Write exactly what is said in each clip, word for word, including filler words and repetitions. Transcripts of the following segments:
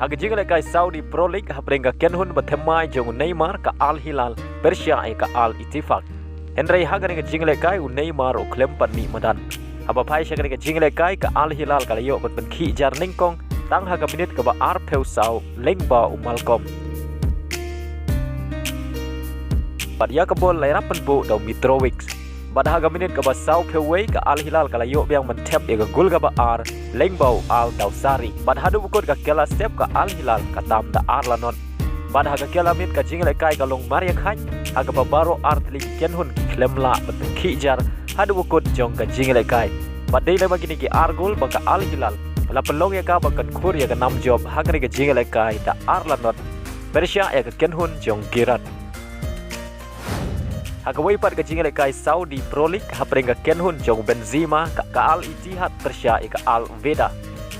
Ha ka jinglehkai Saudi Pro League hapdeng ka kynhun ba thymmai jong u Neymar, ka Al Hilal, pyrshah ïa ka Al Ettifaq. Hynrei ha kane ka jinglehkai u Neymar u khlem pat mih madan. Haba phai sha kane ka jinglehkai, ka Al Hilal ka la ïoh ban pynkhih jar nyngkong tang ha ka minit kaba arphew saw lyngba u Malcom. Bad ïa ka bol la ïarap pynbuh da u Mitrovic. Bad ha ka minit kaba sawphew wei, ka Al Hilal ka la ïoh biang ban thep ïa ka gol kaba ar lyngba u Al Dawsari. Bad haduh ba kut ka kylla step, ka Al Hilal ka tam da ar la not. Bad ha ka kylla miet ka jinglehkai ka long marïakhaiñ, ha kaba baroh artylli ki kynhun ki khlem lah ban pynkhih jar haduh ba kut jong ka jinglehkai. Bad dei lyngba kine ki ar gol ba ka Al Hilal la pynlong ïa ka ban kynkhur ïa ka nam jop ha kane ka jinglehkai da ar la not, pyrshah ïa ka kynhun jong Gerrard. Ha kawei pat ka jinglehkai Saudi Pro League, hapdeng ka kynhun jong u Benzema, ka, ka Al Ittihad pyrshah ïa ka Al Wehda.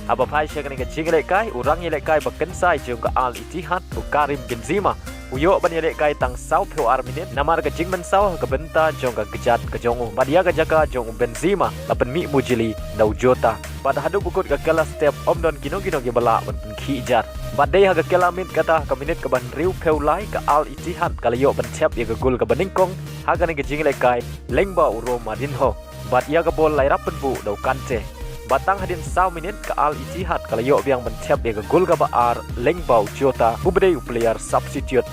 Haba phai sha kane ka jinglehkai, u rangïalehkai ba kynsai jong ka Al Ittihad, u Karim Benzema, u ïoh ban ïalehkai tang sawphew ar minit namar ka jingmynsaw ha ka bynta jong ka kjat ka jong u. Bad ïa ka jaka jong u Benzema la pynmih mujli na u Jota. Bad haduh ba kut ka kylla step ym don kino kino kiba lah ban pynkhih jar. Bad dei ha ka kylla miet kata, ha ka minit kaba hynriewphew lai, ka Al Ittihad ka la ïoh ban thep ïa ka gol kaba nyngkong ha kane ka jinglehkai lyngba u Ronaldinho. Bad ïa ka bol la ïarap pynbuh da u Kante. Bad tang hadien saw minit, ka Al Ittihad ka la ïoh biang ban thep ïa ka gol kaba ar lyngba u Jota, uba dei u player substitute.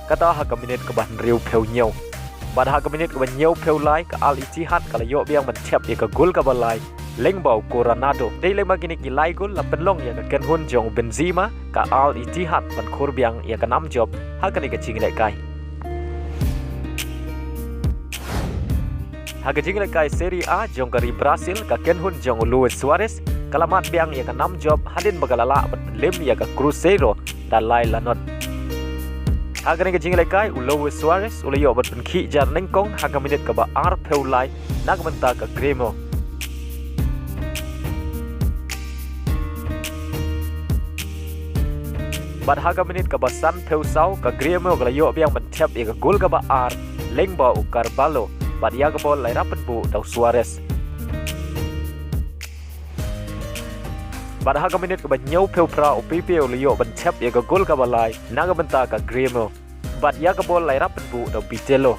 Kata ha ka minit kaba hynriewphew hynñiew. Bad ha ka minit kaba hynñiewphew lai, ka Al Ittihad ka la ïoh biang ban thep ïa ka gol kaba lai lyngba u Cuadrado. Dei lyngba kine ki lai gol la pynlong ïa ka kynhun jong u Benzema, ka Al Ittihad, ban khur biang ïa ka nam jop ha kane ka jinglehkai. Ha ka jinglehkai Serie A jong ka ri Brazil, ka kynhun jong u Luis Suarez ka la mad biang ïa ka nam jop hadien ba ka la lah ban pynlem ïa ka Cruzeiro da lai la not. Ha kane ka jinglehkai, u Luis Suarez u la ïoh ban pynkhih jar nyngkong ha ka minit kaba arphew lai na ka bynta ka Grêmio. Bad ha ka minit kaba sanphew saw, ka Grêmio ka la ïoh biang ban thep ïa ka gol kaba ar lyngba u Carvalho. Bad ïa ka bol la ïarap pynbuh da u Suarez. Bad ha ka minit kaba hynñiewphew phra, u Pepe u la ïoh ban thep ïa ka gol kaba lai na ka bynta ka Grêmio. Bad ïa ka bol la ïarap pynbuh da u Vitello.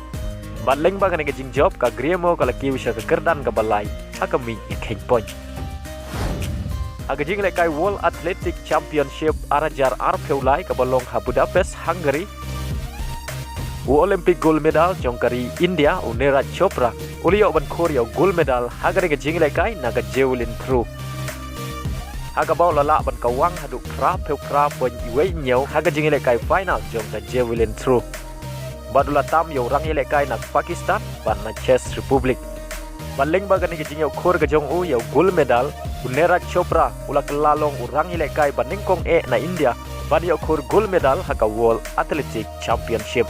Bad lyngba kane ka jingjop, ka Grêmio ka la kiew sha ka kyrdan kaba lai ha ka miej ïakheiñ point. Ha ka jinglehkai World Athletic Championship ar hajar arphew lai kaba long ha Budapest, Hungary, u Olympic gold medal jong ka ri India, u Neeraj Chopra, u la ïoh ban khur ïa u gold medal ha kane ka jinglehkai na ka javelin throw. Ha kaba u la lah ban kawang haduh phraphew phra point uwei hynñiew ha ka jingïalehkai final jong ka javelin throw. Bad u la tam ïa u rangïalehkai na Pakistan bad na Czech Republic. Bad lyngba kane ka jingïoh khur ka jong u ïa u gold medal, u Neeraj Chopra u la kylla long u rangïalehkai ba nyngkong eh na India ban ïoh khur gold medal ha ka World Athletic Championship.